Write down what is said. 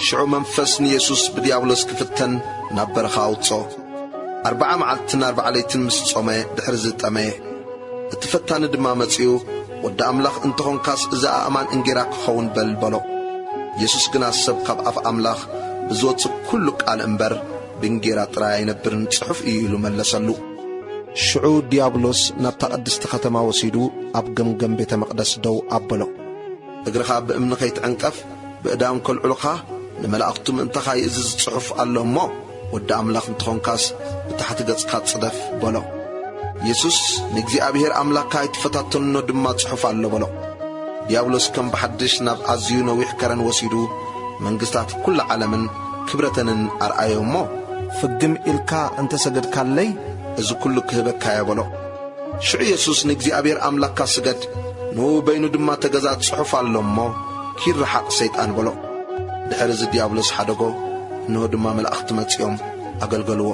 ሽዑ መንፈስ ንየሱስ ብድያብሎስ ክፍተን ናብ በረኻ ኣውጽኦ። ኣርብዓ መዓልትን ኣርብዓ ለይትን ምስ ጾመ ድሕሪ ዝጠመየ፣ እቲ ፈታኒ ድማ መጺኡ፣ "ወዲ ኣምላኽ እንተኾንካስ፣ እዚ ኣእማን እንጌራ ክኸውን በል" በሎ። የሱስ ግና፣ "ሰብ ካብ ኣፍ ኣምላኽ ብዝወጽእ ኩሉ ቃል እምበር፣ ብእንጌራ ጥራይ ኣይነብርን ጽሑፍ እዩ" ኢሉ መለሰሉ። ሽዑ ድያብሎስ ናብታ ቅድስቲ ከተማ ወሲዱ፣ ኣብ ገምገም ቤተ መቕደስ ደው ኣበሎ። "እግርኻ ብእምኒ ከይትዕንቀፍ፣ ብእዳዎም ከልዕሉኻ፣ ንመላእኽቱ ምእንታኻ ይእዝዝ ጽሑፍ ኣሎ እሞ፣ ወዲ ኣምላኽ እንተኾንካስ፣ ብታሕቲ ገጽካ ጽደፍ" በሎ። የሱስ፣ "ንእግዚኣብሔር ኣምላኽካ ኣይትፈታተኖ ድማ ጽሑፍ ኣሎ" በሎ። ድያብሎስ ከም ብሓድሽ ናብ ኣዝዩ ነዊሕ ከረን ወሲዱ፣ መንግስታት ኩላ ዓለምን ክብረተንን ኣርኣዮ እሞ፣ "ፍግም ኢልካ እንተ ሰገድካለይ፣ እዚ ኩሉ ክህበካዮ" በሎ። ሽዑ የሱስ፣ "ንእግዚኣብሔር ኣምላኽካ ስገድ፣ ንኡ በይኑ ድማ ተገዛእ ጽሑፍ ኣሎ እሞ፣ ኪርሓቕ ሰይጣን" በሎ። ድሕሪ እዚ ድያብሎስ ሓደጎ፣ እንሆ ድማ መላእኽቲ መጺኦም ኣገልገልዎ።